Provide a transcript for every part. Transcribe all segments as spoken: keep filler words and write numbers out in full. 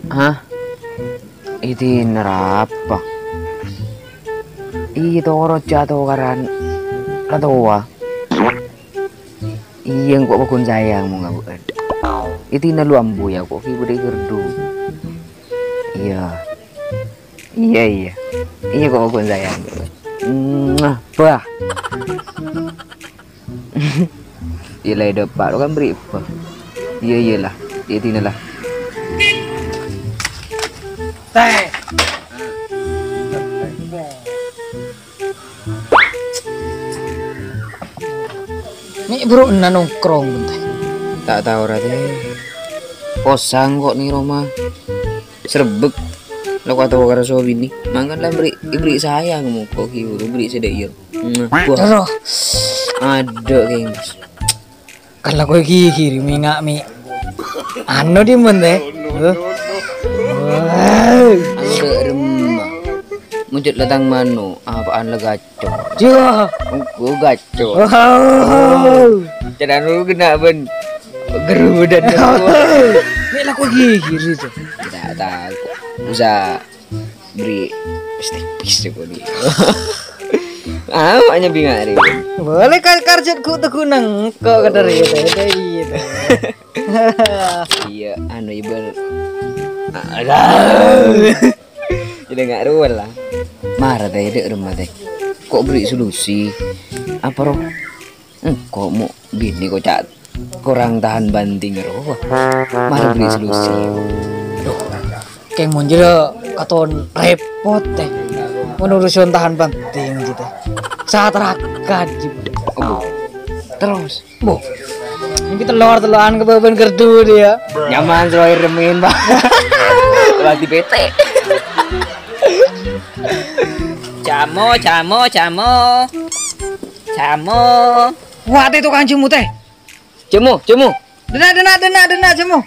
Hah? Èdina arapa? Iyâ, toro' jhâ' tokaran ka towa. Iyâ, engko' paggun sayang mon ngabâ'ân. Èdina lu ambu yâ, ko' ghi' bâdâ è gherdu. Iyâ. Iyâ, iyâ. Iyâ, ko' paggun sayang. Mwah, bah. Iyâ la, èdâpa' lo kan bâri' bâ. Iyâ, iyâ la. Iyâ, èdina la. Tè. Mè' bhuruna nongkrong, Bun, Tè. Ta' tao, ra, Tè. Posang ko' nèng roma. Srebbek. Lo katawa karo so binè. Mangkana la bâri', èbâri' sayang moko ghi' bâri' sè dâ' iyâ. Wah. Terus. Adâ', Keng, Mas. Kan la kowe ghi-, ghiring mè' nga' mè'. Anu, Dimun, Tè. Hah? Wah. Adâ' remma. Mujud latang mano', apaan la gacor? Yâ. Engko' gacor. Wow. Ca'na lu kena bân gerudan. Mè' la kowe ghi-, ghiring, Tè. Tidak tahu. Usah bâri' pis-tipis sè kodi. Ah, maknya bingung hari. Boleh kar-, karjut ku tegunang kok kadar ya, Tè, Tè, gitu. Iyâ, anu, ibar. Alah. Jadi nggak ruwet lah. Mara, Tè, dâ' remma, Tè. Ko' bâri' solusi. Apa, ro? Engko' mo' binè ko' ca' korang tahan banting ro. Mara bâri' solusi. Aduh, Keng, mon jârèya katon repot, Tè. Mon urusan tahan banting gitu. Satrakan gitu. Oh, terus? Bo. Ini telor-teloran ke bâbân gherdu dia. Nyaman, selalu remin, Pak. Lagi bete. Camo, camo, camo. Camo. Wah, Tè, tukang jemu, Tè. Jemu, jemu. Dena, dena, dena, dena, jemu.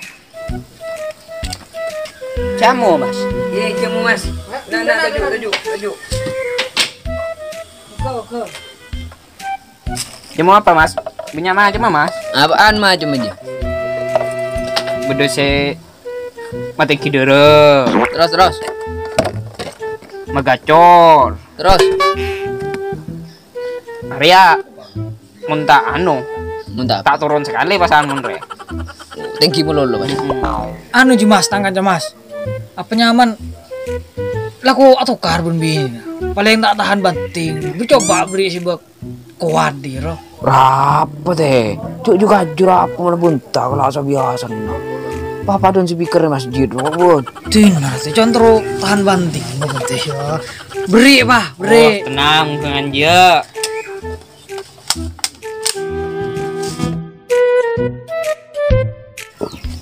Camo, Mas. Iya, cemo, Mas. Nah, nah, tuju, tuju, tuju. Oke, oke. Cemo apa, Mas? Banyak macam, Mas. Apaan macam aja? Bâdâ sè matèngghi dârâ. Terus, terus. Magacor. Terus. Arèya, mon ta' anu, mon ta' ta' toron sakalè pasan mon rè. Tèngghi malolo, Mas. Mm-mm. Anu, Ji, Mas, tang kanca, Mas. Apa nyaman? Lako atokar bân binèna. Palèng ta' tahan banting. Bu coba bâri' sè bâk kowat, dhi, ro. Rapa, Tè? Cuk, juga ajur apa malah bunta kalau asa biasa, nah. Papa don speaker masjid, ro. Dina, Tè, contoh tahan banting, Tè, ya. Bâri', Pak, bâri'. Oh, tenang, tenang, ya.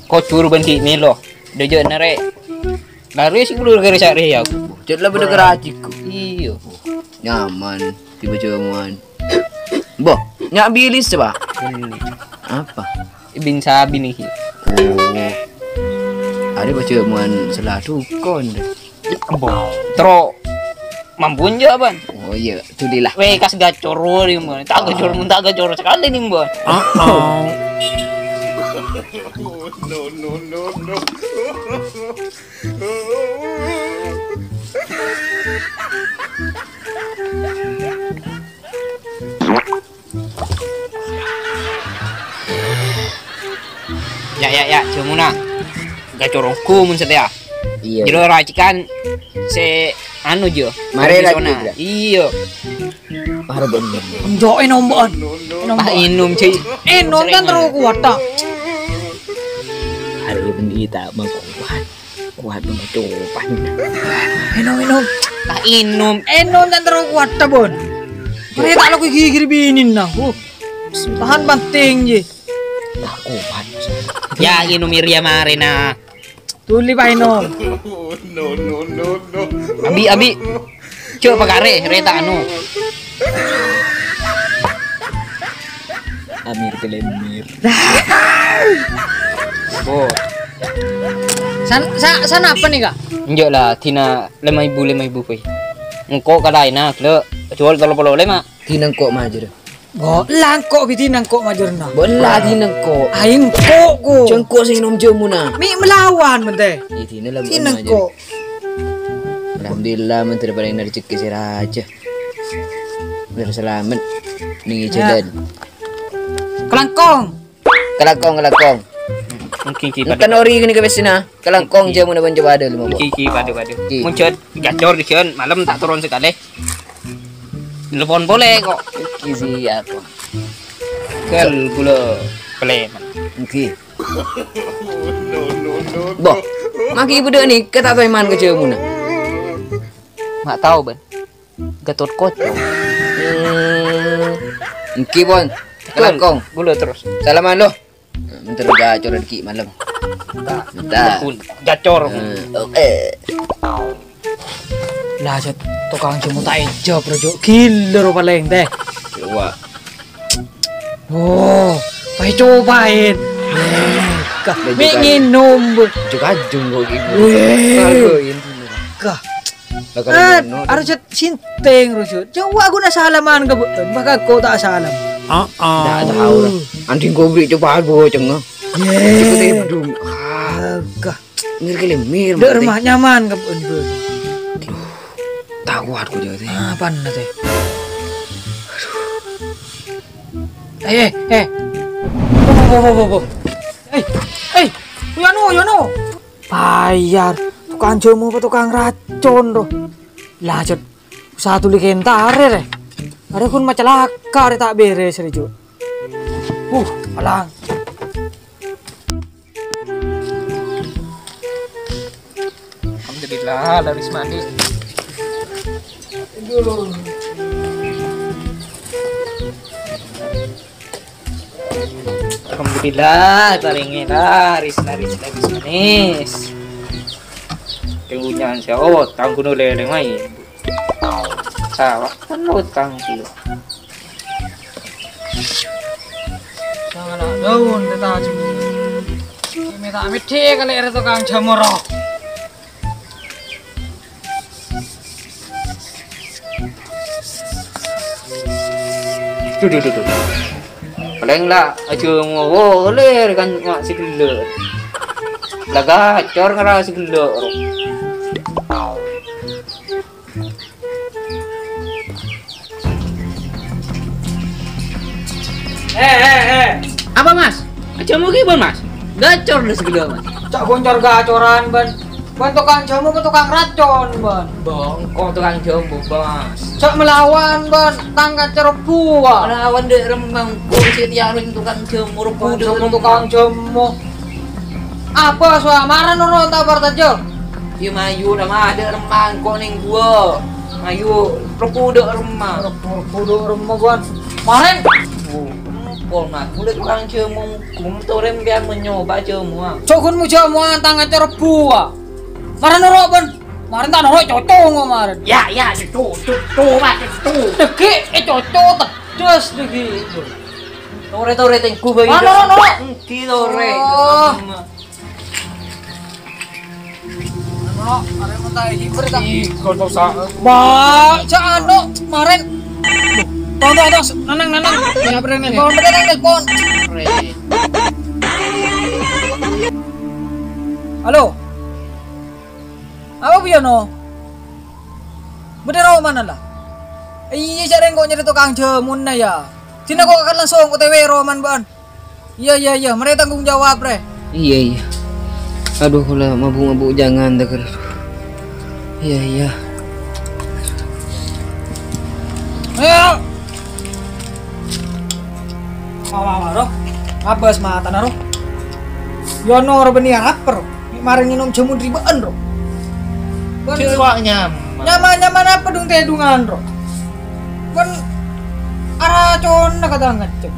Kocur bân ghi' mèlo. Dâjâna rè. Larè sè kulur gari sare ya. Cèt la bâdâ karajiku. Iyâ. Nyaman, tiba jamuan. Boh, nya' bilis coba. Ini. Apa? Ibin sabi nih. Oh. Ada baca jamuan seladu kon. Terro mampu njo, Ban? Oh iya, alhamdulillah. Weh, kas gacor ni, Ban. Tak gacor, mun tak gacor sekali ni, Ban. Heeh. No, no, no, no. Ya, ya, ya, jâ' mona. Gacor ongghu mon satèya. Iya. Jârèya racikan sè anu, jâ. Marè lagi, Bra. Iya. Marè bener. Enjo'è nombok. Pas ènom, Ji. Ènom kan terro kowat, ta'? Hari ini tak mau kowat. Kowat dong, coba. Ènom, ènom. Pas ènom. Ènom kan terro kowat, ta', Bon? Marè ta' lako gigir binèna. Uh. Tahan banting, Ji. Lah, kowat. Ya, ènom iriya marè, nah. Tuli, Pak, ènom. No, no, no, no. Abi, abi. Cok, pakarè, rè ta' anu. Amir kelemir. Bo. San, sa, san apa nih, Kak? Enjâ' la, dina lèma èbu, lèma èbu, Boy. Engko' kalaèna, Glè. Jual tello polo lèma. Dina engko' majâr. Bo, langko' bidi nangko' majorna. Bo, la di nangko'. Aing ko' ko. Jengko sing nom jamuna. Mi' melawan mente. Idine la. Di nangko'. Alhamdulillah, menteri paling dari cek si raja. Biar selamat. Ning jalan. Kelangkong. Kelangkong, kelangkong. Mungkin ki pada. Kan ori kene ke besina. Kelangkong jamuna ban coba ada lima. Ki, ki, pada, pada. Ki. Muncul, gacor di jalan, malam tak turun sekali. Telepon boleh kok. Ki siap. Kel gula. Boleh. Ki. Bo, maki ibu dek ni, kata toy man ke jamuna. Mak tahu, Ban. Gatot Kaca. Hmm. Engki, Bon. Kelangkong. Gula terus. Salaman lo. Menter gacor dikit malam. Bentar. Gacor. Hmm, oke. Lah, Jot, tukang jamu tak eja, Bro, Jok. Gila ro paling teh. Coba. Oh, pae cobain. Eh, kah, mi' nginum, Bu. Cuk ajung kok iki. Weh. Kah. Lah, kalau ngono, harus sinteng, Rusut. Coba aku nak salaman ke beken, maka kau tak salam. Heeh. Ndak tahu lah. Anding kau beri coba aku, Ceng. Ye. Iku tedung. Ah. Agak. Mir kele, mir. Dek rumah nyaman ke beken, Bu. Aduh, tak kuat ku jawab. Apaan nanti? Eh, eh, eh. Bo, bo, bo, bo, bo. Eh, eh. Yono, Yono. Bayar. Tukang jamu apa tukang racun, roh? Lah, Jot. Usaha tuli kentare, re. Are kun macalaka, re, tak beres, re, Jot. Uh, alang. Alhamdulillah, laris manis. Aduh. Alhamdulillah, paringe laris, laris, laris manis. Kenggunyan saya, oh, tanggung oleh leng mai. Sawah kan utang sih. Sangat daun kita cuma. Ini tak mede kali ada tukang jamur, oh. Duh, duh, duh, duh. Paleng la, aja ngowoler kan mak si gellek. La gacor ngara si gellek, ro. Eh, eh, eh. Apa, Mas? Aja mau gimana, Mas? Gacor deh segala, Mas. Cak goncor gacoran, Ban. Ban tukang jamu ke tukang racun, Ban? Bang, kok tukang jamu, Bos? Cak melawan, Ban. Tangkat cerep buah. Melawan dek remang, kok si tiang tukang jamu, rebu dek remang. Tukang jamu. Apa suamaran noro tak partajo? Ya mayu nama ada remang, kok neng gua. Mayu, rebu dek remang. Rebu, rebu dek remang, Ban. Maren. Oh, kok nak boleh tukang jamu, kum torem biar mencoba jamu, ah. Cok kun mu jamu, ah, tangkat cerep buah. Maren noro, Ban. Maren tak noro coco ngo maren. Ya, ya, coco, coco, Mas, coco. Degi, eh, coco, tedes degi. Tore, tore, tengku, bayi. Ah, noro, noro. Engki, tore. Oh. Noro, are mentah hiper, tak? Ih, kau tahu sa-, Ba, cak anu, maren. Tong, tong, tong, nanang, nanang. Ya, pernah nih. Telepon, pernah nih, telepon. Halo. Apa piye, no? Bâdâ rowa mana la? Iyâ, jhâ' rèng kok nyarè tokang jhâmona, yâ. Dinah kok akan langsung O T W rowa man bâ'ân. Iyâ, iyâ, iyâ, marè tanggung jawab, rè. Iyâ, iyâ. Aduh, la mabuk-mabuk jangan, dah, aduh. Iyâ, iyâ. Ayo. Mama, mama, roh. Abâs matana, roh. Yâ, no, roh, bânnè lapar, roh. Mè' marè ngènom jhâmo dhâri bâ'ân, roh. Bân cè' wa' nyaman. Nyaman-nyaman apa dung-tèdungan, roh? Bân araconna katangngèt, cè'.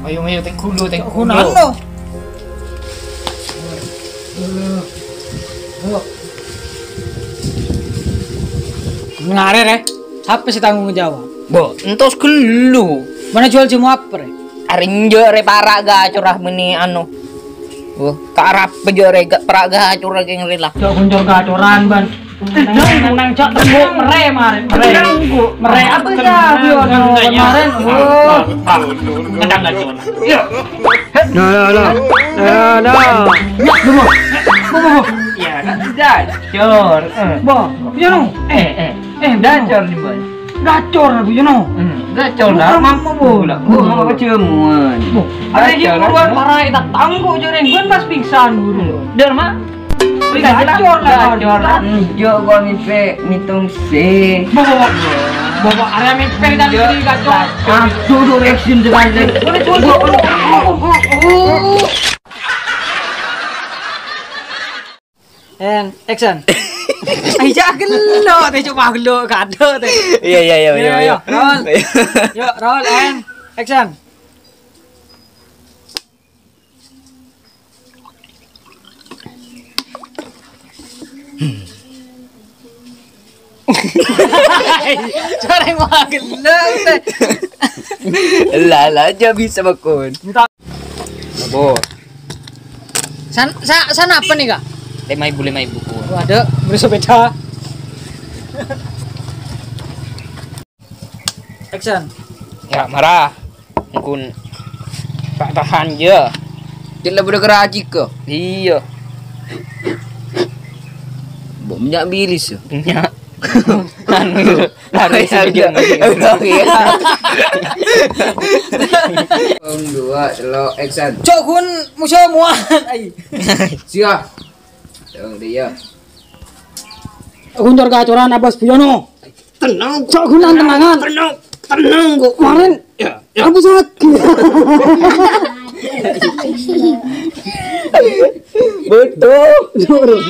Ayo, ayo, tèng ghulu, tèng ghulu. Ghunana, roh. Ngarè, rè. Sapa sè tanggung jawab? Bo, entos ghâllu. Mana jual jhâmo apa, rè? Arè enjâ', rè, para' gacor, ah, mènè anu. Wah, ka' arapa jhâ', rè, ga-, para' gacor, rè, kèng rè, la. Jhâ' ghun cor-gacoran, bân. Tenang, tenang, Cok. Tunggu, mere, mare, mere. Mere apa ya, Biono, kemarin? Wah. Tenang, Cok. Yuk. Nah, nah, nah. Nah, nah. Ya, dulu. Bo, bo, bo. Ya, kan? Gacor. Eh. Bo, Biono. Eh, eh. Eh, Biono. Gacor nih, Boy. Gacor, Biono. Hmm, gacor, dah. Mampu, Bu. Lah, Bu, mau apa cemuan? Bu, ada lagi buruan, parah, kita tangguh, joreng. Bukan pas pingsan, guru. Dar, Mak. Gacor lah, gacor. Enjo' gua mimpi mitung se. Bawa, bawa area mimpi dan diri gacor. Aduh, tuh reaction sekali. Boleh, boleh, boleh. And action. Ayo, gelo, teh, coba gelo, kado, teh. Iya, iya, iya, iya, iya. Roll. Yuk, roll and action. Cara yang wah gelo, teh. Lah, lah, aja bisa, Bakun. Minta. Bo. San, sa, san apa nih, Kak? Lima ribu, lima ribu. Waduh, beli sepeda. Action. Ya, marah. Mungkin tak tahan ya. Dia lebih dekat aja ke. Iya. Bo, minyak bilis ya. Minyak. Anu, lari saja. Oke, ya. Om dua, telo, action. Cok, gun musuh muan. Ai. Siap. Dong, dia. Guntur kacoran Abas Buyono. Tenang, cok, gun tenangan. Tenang, tenang, kok. Kemarin ya, ya. Aku sakit. Betul.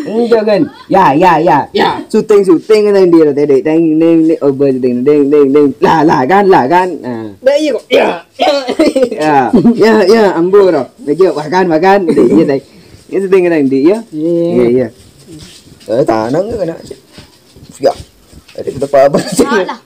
Enggak kan? Ya, ya, ya. Ya. Syuting, syuting kan dia tadi. Deng, deng, deng. Oh, boy, deng, deng, deng, deng. Lah, lah kan, lah kan. Nah. Lah, iya kok. Ya. Ya, ya, ya, ambo, bro. Meja, makan, makan. Iya, tadi. Ini syuting kan dia, ya? Iya. Iya, iya. Eh, tanang kan. Ya. Ada kita apa? Salah.